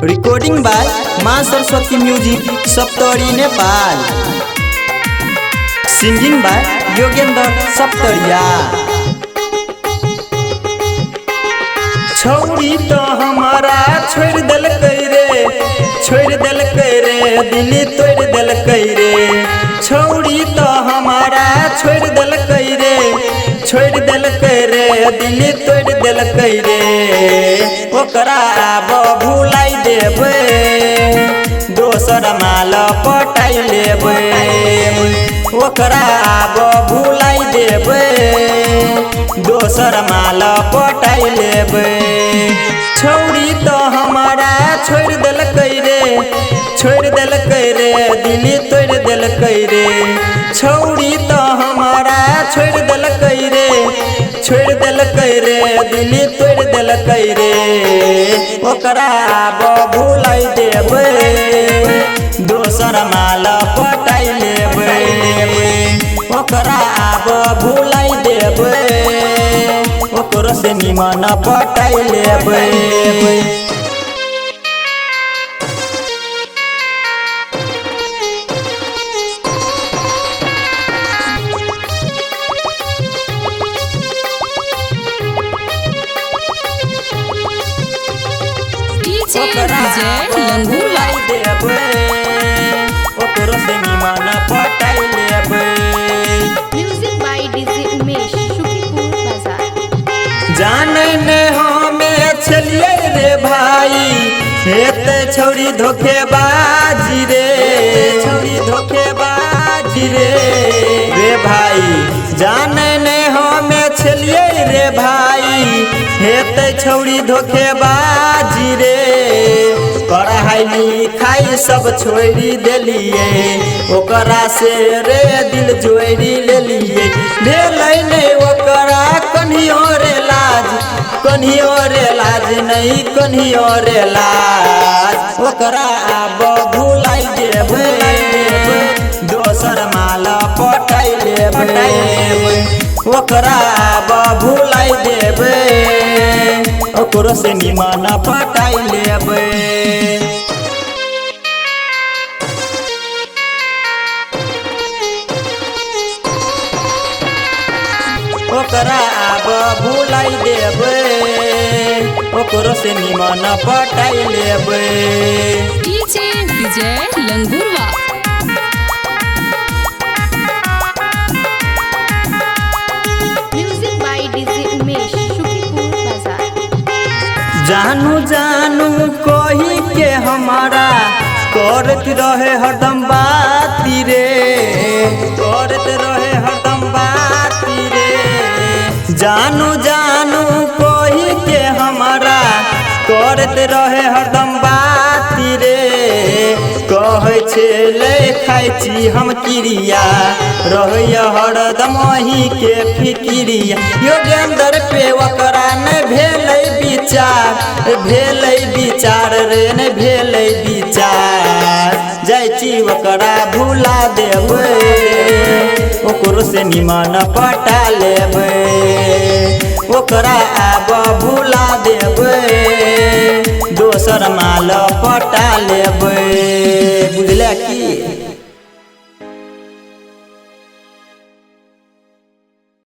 Recording by Maa Saraswati music, Saptari, Nepal. Singing by Yogendra Saptariya. छौड़ी तो हमारा छोड़ देलकै रे, छोड़ देलकै रे, दिल्ली तोड़ देलकै रे। छौड़ी तो हमारा छोड़ देलकै रे, छोड़ देलकै रे, दिल्ली तोड़ देलकै रे। ओकरा आब भुलाइ देबै, दोसर माल पटाइ लेबै। ओकरा आब भुलाइ देबै, दोसर माल पटाइ लेबै। छौड़ी तो हमारा छोड़ देलकै रे, छोड़ देलकै रे, दिल्ली तोड़ देलकै रे। छौड़ी तो हमारा छोड़ देलकै रे, छोड़ देलकै रे, दिल्ली तोड़ देलकै रे। ओकरा आब भुलाइ देबै, दोसर माल पटाइ लेबै। ओकरा आब भुलाइ देबै, ओकरो से निमन पटाइ लेबै। डीजे विजय लंगुरवा। ओकरो से निमन पटाइ लेबै। Music by DJ Umesh, Sukhipur Bazar. जानै ने हमे छलियै रे भाई, हेतै छौड़ी धोखेबाजी रे, छौड़ी धोखेबाजी रे। रे भाई जानै ने हमे छलियै रे भाई, हेतै छौड़ी धोखेबाजी रे। पढ़ाई लिखाई सब छोड़ि देलियै, ओकरा से रे दिल जोड़ि लेलियै। भेलै नै ओकरा कनियो रे लाज, कनियो रे लाज नहीं, कनियो रे लाज। ओकरा आब भुलाइ देबै, दोसर माल पटाइ लेबै। ओकरा आब भुलाइ देबै, ओकरो से निमन पटाइ लेबै। ओकरा आब भुलाइ देबै, ओकरो से निमन पटाइ लेबै। डीजे विजय लंगुरवा। Music by DJ Umesh, Sukhipur Bazar. जानू जानू कही के हमारा करत रहे हरदम बाती रे, करत रहे हरदम बाती रे। जानू जानू कही के हमारा करत रहे हरदम बाती रे। कहै छलै खाइ छी हम किरिया, रहैया हरदम अहीं के फिकिरिया। योगेंद्र पे ओकरा नहि भेलै विचार, भेलै विचार रे, नहि भेलै विचार। जाइ छी ओकरा भुला देबै, ओकरो से निमन पटा लेबै। ओकरा आब भुला देबै, दोसर माल पटा लेबै। बुझले की?